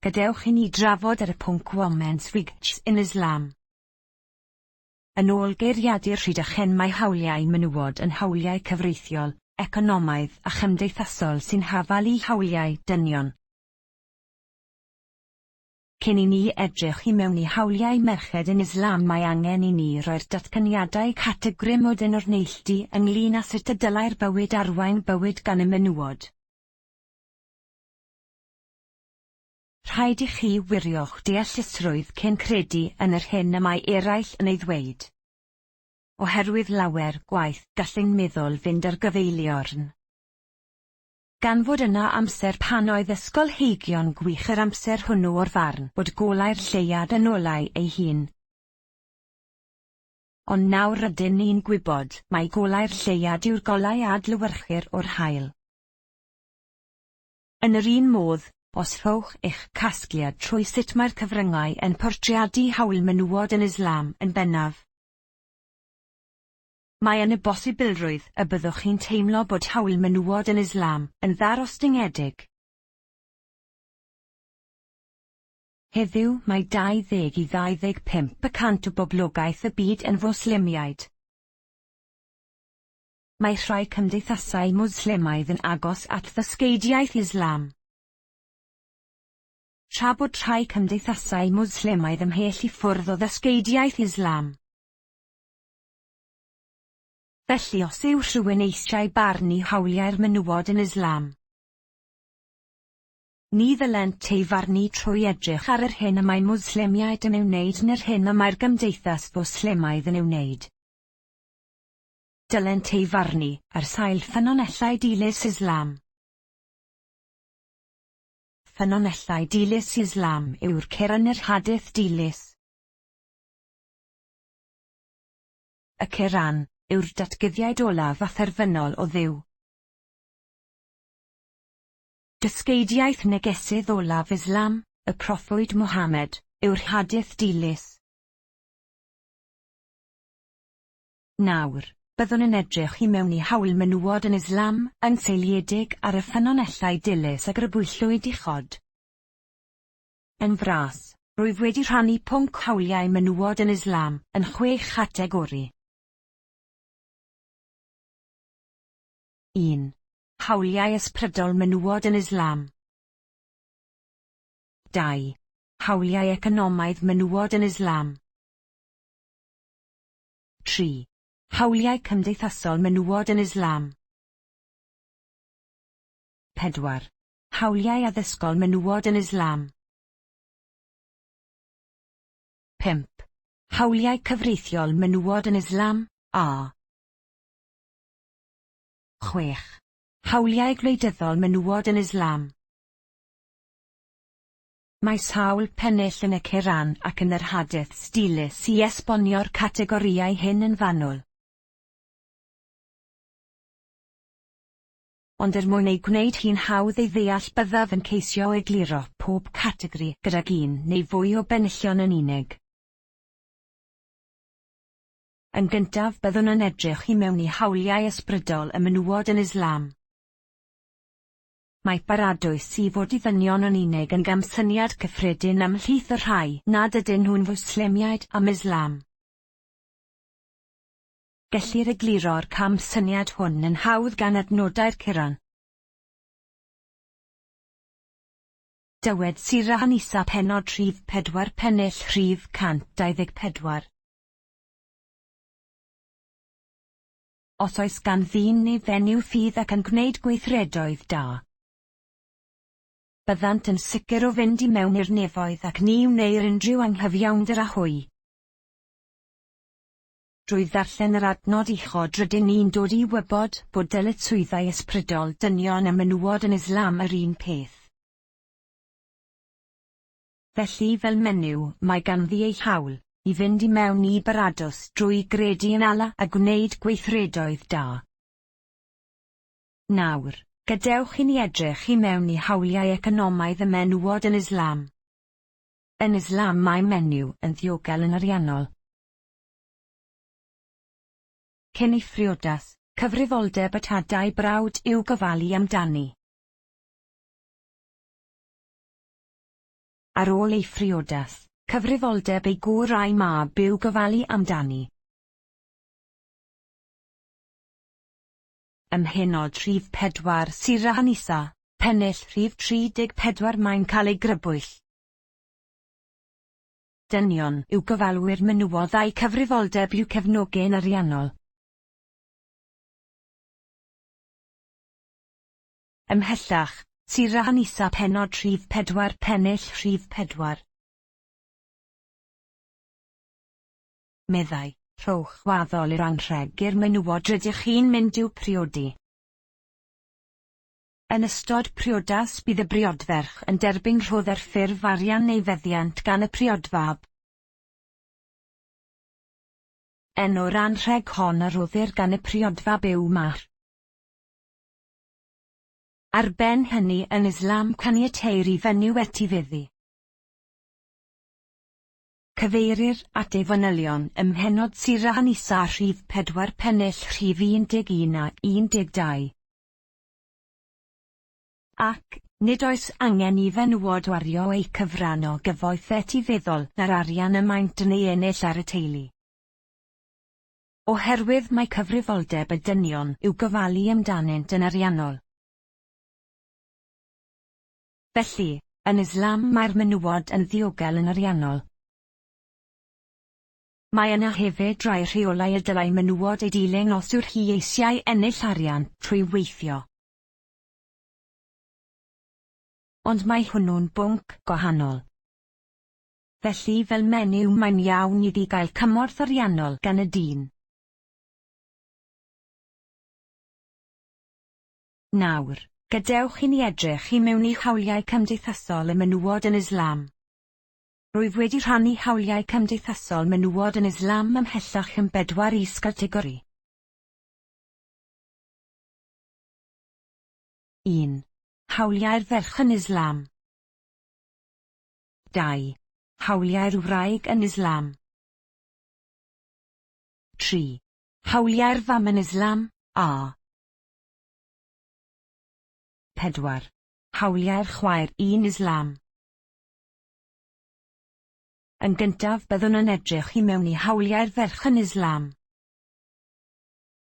Gadewch i ni drafod ar y pwnc Women's Rights in Islam. Yn ôl geiriadur Rhydychen mae hawliau menywod yn hawliau cyfreithiol, economaidd a chymdeithasol sy'n hafal i hawliau dynion. Cyn i ni edrych i mewn i hawliau merched yn Islam mae angen i ni roi'r datganiadau categori modern o'r neilltu ynglŷn â sut y dylai'r bywyd arwain bywyd gan y menywod. Rhaid i chi wirio'ch deallusrwydd cyn credu yn yr hyn y mae eraill yn ei ddweud. Oherwydd lawer gwaith gall ein meddwl fynd ar gyfeiliorn. Gan fod yna amser pan oedd ysgolheigion gwych yr amser hwnnw o'r farn bod golau'r lleuad yn olau ei hun. Ond nawr rydyn ni'n gwybod mai golau'r lleuad yw'r golau a adlewyrchir o'r haul. Yn yr un modd, os rhowch eich casgliad trwy sut mae'r cyfryngau yn portreadu hawl menywod yn Islam yn bennaf, Mae yna bosibilrwydd y byddwch chi'n teimlo bod hawl menywod yn Islam yn ddarostyngedig. Heddiw, mae 20 i 25 y cant o boblogaeth y byd yn Fwslemiaid. Mae rhai cymdeithasau Mwslemaidd yn agos at ddysgeidiaeth Islam. Tra bod rhai cymdeithasau Mwslemaidd ymhell i ffwrdd o ddysgeidiaeth Islam. Felly os yw rhywun eisiau barnu hawliau'r menywod yn Islam, ni ddylent ei farnu trwy edrych ar yr hyn y mae Mwslemiaid yn ei wneud neu'r hyn y mae'r gymdeithas Fwslemaidd yn ei wneud. Dylent ei farnu ar sail ffynonellau dilys Islam. Ffynonellau dilys Islam yw'r Quran a'r Hadith dilys. Y Quran yw'r datguddiad olaf a therfynol o Dduw. Dysgeidiaeth negesydd olaf Islam, y proffwyd Muhammad, yw'r hadith dilys. Nawr, byddwn yn edrych i mewn i hawl menywod yn Islam, yn seiliedig ar y ffynonellau dilys a grybwyllwyd uchod. Yn fras, rwyf wedi rhannu pwnc hawliau menywod yn Islam yn chwe chategori. 1. Hawliau ysbrydol menywod yn Islam. 2. Hawliau economaidd menywod yn Islam. 3. Hawliau cymdeithasol menywod yn Islam. 4. Hawliau addysgol menywod yn Islam. 5. Hawliau cyfreithiol menywod yn Islam, a. 6. Hawliau gwleidyddol menywod yn Islam. Mae sawl pennill yn y Quran ac yn yr Hadiths dilys i esbonio'r categorïau hyn yn fanwl. Ond er mwyn ei gwneud hi'n hawdd ei ddeall byddaf yn ceisio egluro pob categori gydag un neu fwy o benillion yn unig. Yn gyntaf byddwn yn edrych i mewn i hawliau ysbrydol y menywod yn Islam. Mae paradwys i fod i ddynion yn unig yn gamsyniad cyffredin ymhlith y rhai nad ydyn nhw'n Fwslemiaid am Islam. Gellir egluro'r camsyniad hwn yn hawdd gan adnodau'r Quran. Dywed Surah An-Nisa pennod rhif 4 pennill rhif 124. Os oes gan ddyn neu fenyw ffydd ac yn gwneud gweithredoedd da, byddant yn sicr o fynd i mewn i'r nefoedd ac ni wneir unrhyw anghyfiawnder â hwy. Drwy ddarllen yr adnod uchod rydyn ni'n dod i wybod bod dyletswyddau ysbrydol dynion a menywod yn Islam yr un peth. Felly fel menyw, mae ganddi ei hawl i fynd i mewn i baradwys drwy gredu yn Allah a gwneud gweithredoedd da. Nawr, gadewch i ni edrych i mewn i hawliau economaidd y menywod yn Islam. Yn Islam mae menyw yn ddiogel yn ariannol. Cyn ei phriodas, cyfrifoldeb y tad a'i brawd yw gofalu amdani. Ar ôl ei phriodas, cyfrifoldeb ei gŵr a'i mab yw gofalu amdani. Ym mhennod rhif 4 Surah An-Nisa, pennill rhif 34 mae'n cael ei grybwyll. Dynion yw gofalwyr menywod a'u cyfrifoldeb i'w cefnogi'n ariannol. Ymhellach, Surah An-Nisa pennod rhif 4 pennill rhif 4. Meddai, Rhowch waddol i'r anrheg i'r menywod rydych chi'n mynd i'w priodi. Yn ystod priodas bydd y briodferch yn derbyn rhodd ar ffurf arian neu feddiant gan y priodfab. Enw'r anrheg hon a roddir gan y priodfab yw mahr. Ar ben hynny yn Islam caniateir i fenyw etifeddu. Cyfeirir at ei fanylion ym mhennod Surah An-Nisa rhif 4 pennill rhif 11 a 12. Ac, nid oes angen i fenywod wario eu cyfran o gyfoeth etifeddol na'r arian y maent yn ei ennill ar y teulu. Oherwydd mai cyfrifoldeb y dynion yw gofalu amdanynt yn ariannol. Felly, yn Islam mae'r menywod yn ddiogel yn ariannol. Mae yna hefyd rai rheolau y dylai menywod eu dilyn os yw'r hi eisiau ennill arian trwy weithio. Ond mae hwnnw'n bwnc gwahanol. Felly fel menyw mae'n iawn iddi gael cymorth ariannol gan y dyn. Nawr, gadewch i ni edrych i mewn i hawliau cymdeithasol y menywod yn Islam. Rwyf wedi rhannu hawliau cymdeithasol menywod yn Islam ymhellach yn bedwar is-gategori. 1. Hawliau'r ferch yn Islam. 2. Hawliau'r wraig yn Islam. 3. Hawliau'r fam yn Islam, a. 4. Hawliau'r chwaer yn Islam. Yn gyntaf byddwn yn edrych i mewn i hawliau'r ferch yn Islam.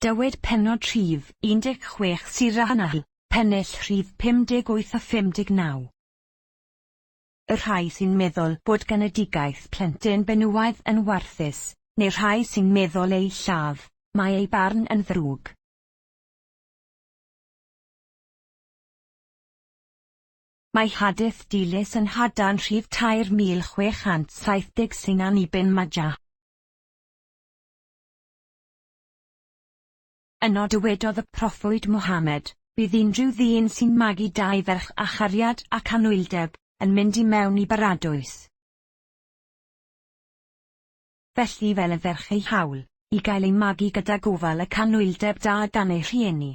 Dywed pennod rhif 16 Surah An-Nahl, pennill rhif 58 a 59. Y rhai sy'n meddwl bod genedigaeth plentyn benywaidd yn warthus, neu'r rhai sy'n meddwl eu lladd, mae eu barn yn ddrwg. Mae hadith dilys yn Hadan rhif 3670 Sunan Ibn Majah. Yno dywedodd y proffwyd Muhammad, Bydd unrhyw ddyn sy'n magu dau ferch â chariad ac anwyldeb, yn mynd i mewn i baradwys. Felly fel y ferch ei hawl, i gael ei magu gyda gofal ac anwyldeb da gan ei rhieni.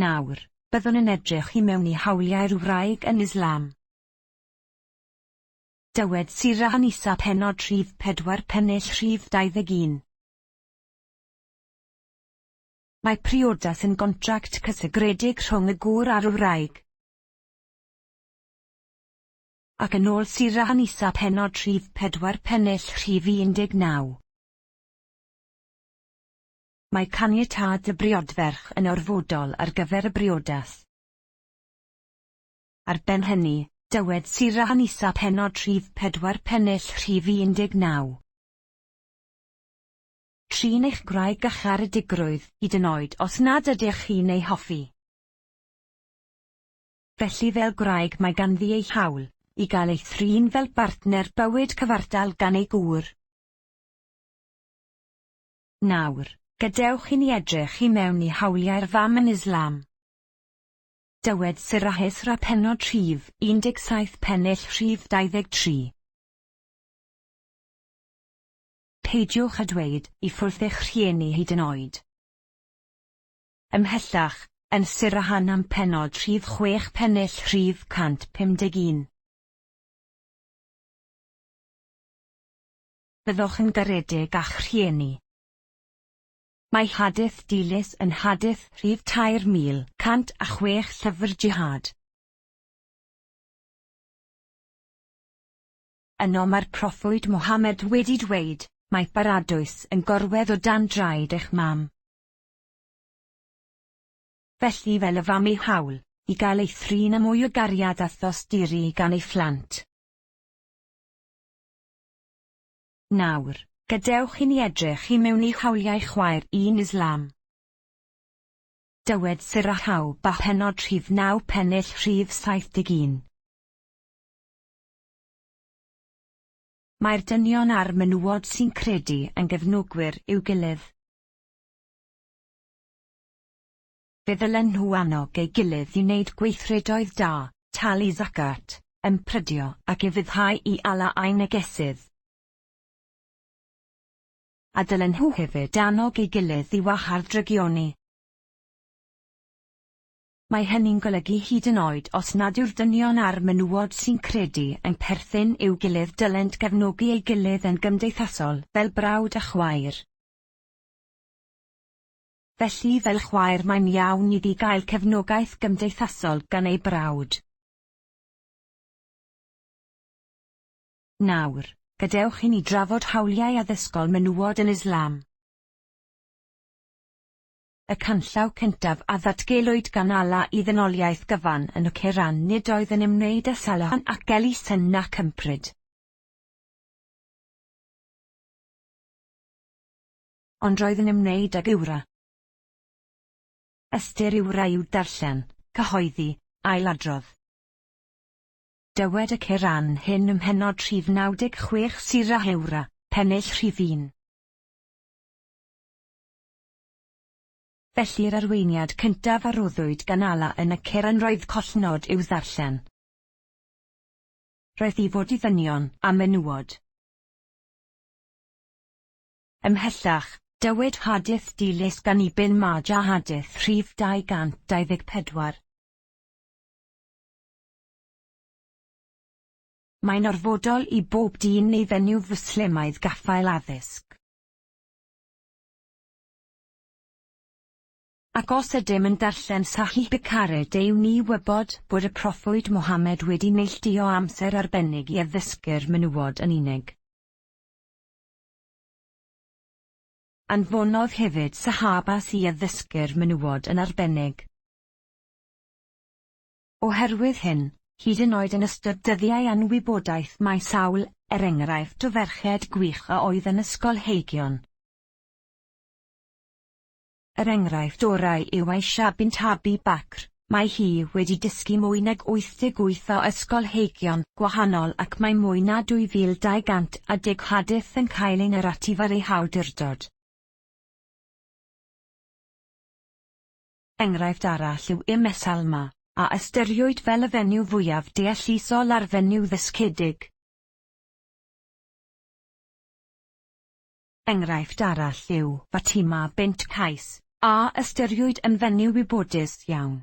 Nawr, byddwn yn edrych i mewn i hawliau'r wraig yn Islam. Dywed Surah An-Nisa pennod rhif 4 pennill rhif 21. Mae priodas yn gontract cysegredig rhwng y gŵr a'r wraig. Ac yn ôl Surah An-Nisa pennod rhif 4 pennill rhif 19. Mae caniatâd y briodferch yn orfodol ar gyfer y briodas. Ar ben hynny, dywed Surah An-Nisa pennod rhif 4 pennill rhif 19. Trin eich gwraig â charedigrwydd, hyd yn oed os nad ydych chi'n ei hoffi. Felly fel gwraig mae ganddi ei hawl i gael ei thrin fel bartner bywyd cyfartal gan ei gŵr. Nawr, gadewch i ni edrych i mewn i hawliau'r fam yn Islam. Dywed Surah Isra pennod rhif 17 pennill rhif 23. Peidiwch â dweud i ffwrdd eich rhieni hyd yn oed. Ymhellach, yn Surah An'am pennod rhif 6 pennill rhif 151. Byddwch yn garedig â'ch rhieni. Mae Hadith dilys yn Hadith rhif 3106 Llyfr Jihad. Yno mae'r proffwyd Mohammed wedi dweud, mae paradwys yn gorwedd o dan draed eich mam. Felly fel y fam ei hawl, i gael ei thrin â mwy o gariad a thosturi gan ei phlant. Nawr, gadewch i ni edrych i mewn i hawliau chwaer un Islam. Dywed Surah Tawbah pennod rhif 9 pennill rhif 71. Mae'r dynion a'r menywod sy'n credu yn gefnogwyr i'w gilydd. Fe ddylen nhw annog ei gilydd i wneud gweithredoedd da, talu zakat, ymprydio ac ufuddhau i Allah a'i negesydd. A dylen nhw hefyd annog ei gilydd i wahardd drygioni. Mae hynny'n golygu hyd yn oed os nad yw'r dynion a'r menywod sy'n credu yn perthyn i'w gilydd dylent gefnogi ei gilydd yn gymdeithasol fel brawd a chwaer. Felly fel chwaer mae'n iawn iddi gael cefnogaeth gymdeithasol gan ei brawd. Nawr, gadewch i ni drafod hawliau addysgol menywod yn Islam. Y canllaw cyntaf a ddatgelwyd gan Allah i ddynoliaeth gyfan yn y Quran nid oedd yn ymwneud â Salah ac elusen nac ympryd. Ond roedd yn ymwneud ag Iwra. Ystyr Iwra yw darllen, cyhoeddi, ailadrodd. Dywed y Quran hyn ym mhennod rhif 96 Surah Iwra, pennill rhif 1. Felly'r arweiniad cyntaf a roddwyd gan Allah yn y Quran roedd collnod i'w ddarllen. Roedd i fod i ddynion a menywod. Ymhellach, dywed Hadith dilys gan Ibn Majah Hadith rhif 224. Mae'n orfodol i bob dyn neu fenyw Fwslimaidd gaffael addysg. Ac os ydym yn darllen Sahih Bukhari deuwn ni wybod bod y proffwyd Mohammed wedi neilltuo amser arbennig i addysgu'r menywod yn unig. Anfonodd hefyd Sahabas i addysgu'r menywod yn arbennig. Oherwydd hyn, hyd yn oed yn ystod dyddiau anwybodaeth mae sawl er enghraifft o ferched gwych a oedd yn ysgolheigion. Yr enghraifft orau yw Aisha bint Abi Bakr, Mae hi wedi dysgu mwy nag 88 o ysgolheigion gwahanol ac mae mwy na 2,210 hadith yn cael ei naratif ar ei hawdurdod. Enghraifft arall yw Umm Salma, a ystyriwyd fel y fenyw fwyaf deallusol a'r fenyw ddysgedig. Enghraifft arall yw Fatima bint Qais, a ystyriwyd yn fenyw wybodus iawn.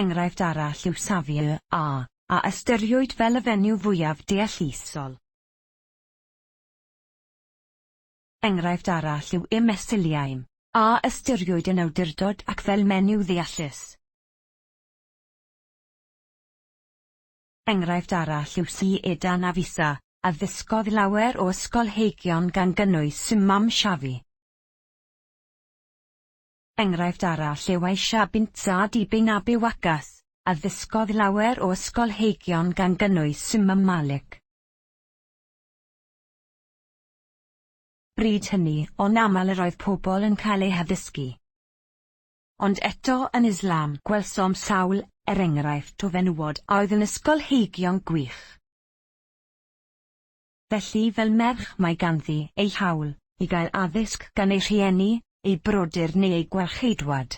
Enghraifft arall yw Safia A, a ystyriwyd fel y fenyw fwyaf deallusol. Enghraifft arall yw Umm Sulaim, a ystyriwyd yn awdurdod ac fel menyw ddeallus. Enghraifft arall yw Syeda Nafisa, a ddysgodd lawer o ysgolheigion gan gynnwys Imam Shafi. Enghraifft arall yw Aisha bint Sa'd ibn Abi Waqqas, a ddysgodd lawer o ysgolheigion gan gynnwys Imam Malik. Bryd hynny, on aml yr oedd pobl yn cael eu haddysgu. Ond eto yn Islam gwelsom sawl er enghraifft o fenywod a oedd yn ysgolheigion gwych. Felly fel merch mae ganddi ei hawl i gael addysg gan ei rhieni, ei brodyr neu ei gwarcheidwad.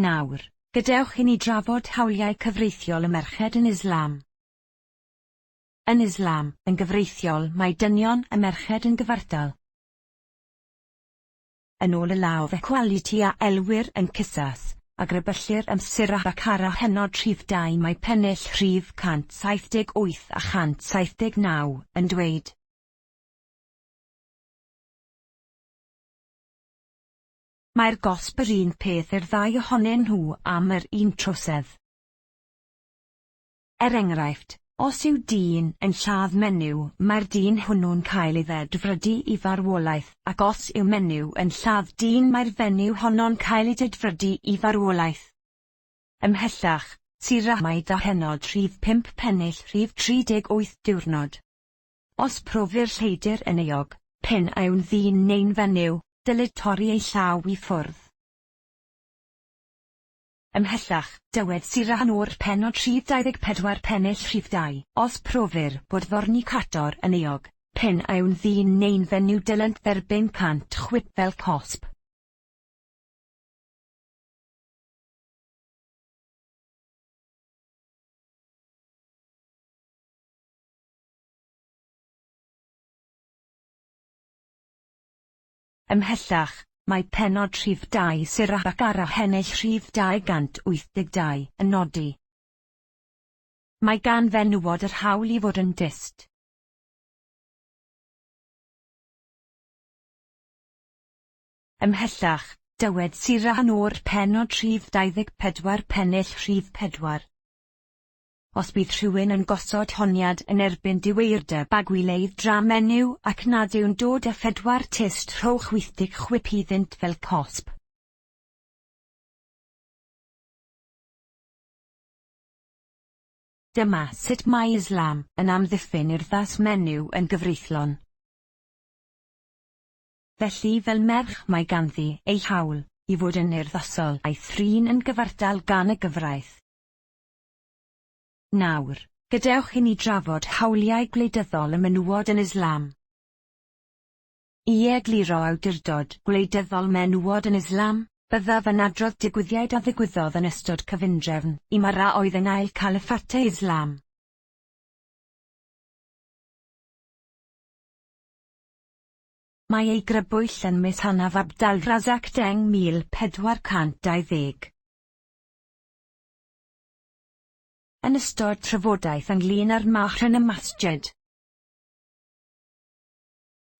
Nawr, gadewch i ni drafod hawliau cyfreithiol y merched yn Islam. Yn Islam, yn gyfreithiol mae dynion a merched yn gyfartal. Yn ôl y Law of Equality a elwir yn Qisas, a grybyllir ym Surah Baqarah pennod rhif 2 mae pennill rhif 178 a 179 yn dweud. Mae'r gosb yr un peth i'r ddau ohonyn nhw am yr un trosedd. Er enghraifft, os yw dyn yn lladd menyw, mae'r dyn hwnnw'n cael ei ddedfrydu i farwolaeth, ac os yw menyw yn lladd dyn mae'r fenyw honno'n cael ei dedfrydu i farwolaeth. Ymhellach, Surah Maida pennod rhif 5 pennill rhif 38 diwrnod. Os profir lleidr yn euog, p'un a yw'n ddyn neu'n fenyw, dylid torri ei llaw i ffwrdd. Ymhellach, dywed Surah An-Nur pennod rhif 24 pennill rhif 2, Os profir bod fornicator yn euog, p'un a yw'n ddyn neu'n fenyw dylent dderbyn 100 chwip fel cosb. Ymhellach, mae pennod rhif 2 Surah Baqarah pennill rhif 282 yn nodi. Mae gan fenywod yr hawl i fod yn dyst. Ymhellach, dywed Surah An-Nur pennod rhif 24 pennill rhif 4. Os bydd rhywun yn gosod honiad yn erbyn diweirdeb a gwyleidd-dra menyw ac nad yw'n dod â phedwar tyst rhowch 80 chwip iddynt fel cosb. Dyma sut mae Islam yn amddiffyn urddas menyw yn gyfreithlon. Felly fel merch mae ganddi ei hawl i fod yn urddasol a'i thrin yn gyfartal gan y gyfraith. Nawr, gadewch i ni drafod hawliau gwleidyddol y menywod yn Islam. I egluro awdurdod gwleidyddol menywod yn Islam, byddaf yn adrodd digwyddiad a ddigwyddodd yn ystod cyfundrefn Umar a oedd yn ail caliphate Islam. Mae ei grybwyll yn Musannaf Abd al-Razak 10420. Yn ystod trafodaeth ynglŷn â'r mahr yn y masjid,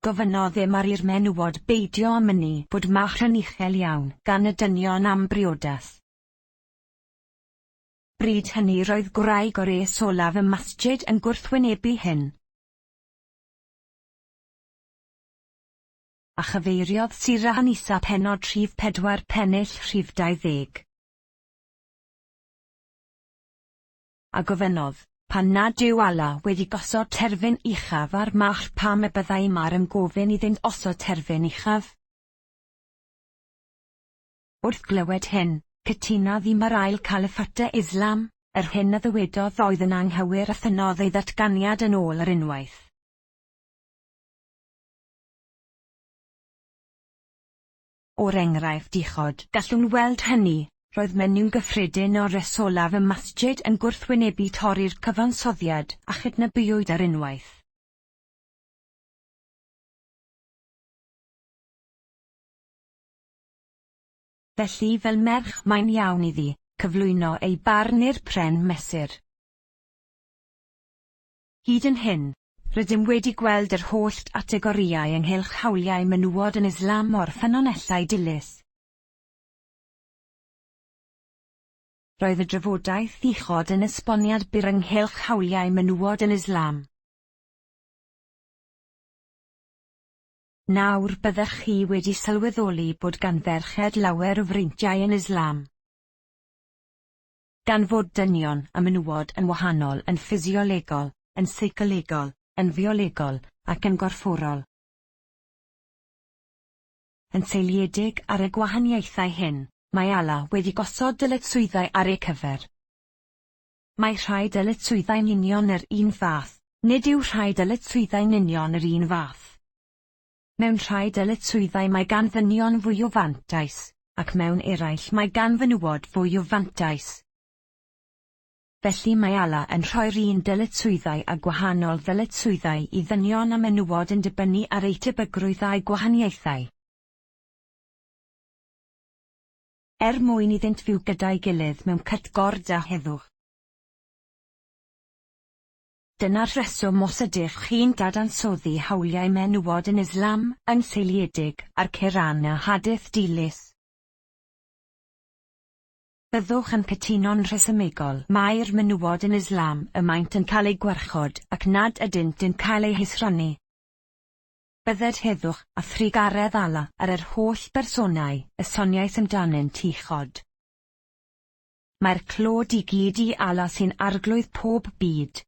gofynnodd Umar i'r menywod beidio â mynnu bod mahr yn uchel iawn gan y dynion am briodas. Bryd hynny roedd gwraig o'r es olaf y masjid yn gwrthwynebu hyn. A chyfeiriodd Surah An-Nisa pennod rhif 4 pennill rhif 20. A gofynnodd, Pan nad yw Allah wedi gosod terfyn uchaf ar Mahr pam y byddai Umar yn gofyn iddynt osod terfyn uchaf? Wrth glywed hyn, cytunodd Umar ail Caliphate Islam, yr hyn a ddywedodd oedd yn anghywir a thynnodd ei ddatganiad yn ôl ar unwaith. O'r enghraifft uchod, gallwn weld hynny, roedd menyw'n gyffredin o'r res olaf ym masjid yn gwrthwynebu torri'r cyfansoddiad a chydnabuwyd ar unwaith. Felly fel merch mae'n iawn iddi cyflwyno ei barn i'r pren mesur. Hyd yn hyn, rydym wedi gweld yr holl ategorïau ynghylch hawliau menywod yn Islam o'r ffynonellau dilys. Roedd y drafodaeth uchod yn esboniad byr ynghylch hawliau menywod yn Islam. Nawr byddech chi wedi sylweddoli bod gan ferched lawer o freintiau yn Islam. Gan fod dynion a menywod yn wahanol yn ffisiolegol, yn seicolegol, yn fiolegol, ac yn gorfforol. Yn seiliedig ar y gwahaniaethau hyn, mae Allah wedi gosod dyletswyddau ar eu cyfer. Mae rhai dyletswyddau'n union yr un fath, nid yw rhai dyletswyddau'n union yr un fath. Mewn rhai dyletswyddau mae gan ddynion fwy o fantais, ac mewn eraill mae gan fenywod fwy o fantais. Felly mae Allah yn rhoi'r un dyletswyddau a gwahanol ddyletswyddau i ddynion a menywod yn dibynnu ar eu tebygrwydd a'u gwahaniaethau. Er mwyn iddynt fyw gyda'i gilydd mewn cytgord a heddwch. Dyna'r rheswm os ydych chi'n dadansoddi hawliau menywod yn Islam yn seiliedig ar Quran a Hadith dilys. Byddwch yn cytuno'n rhesymegol mai'r menywod yn Islam y maent yn cael eu gwarchod ac nad ydynt yn cael eu hisrannu. Bydded heddwch a thrugaredd Allah ar yr holl bersonau y soniais amdanynt uchod. Mae'r clod i gyd i Allah sy'n arglwydd pob byd.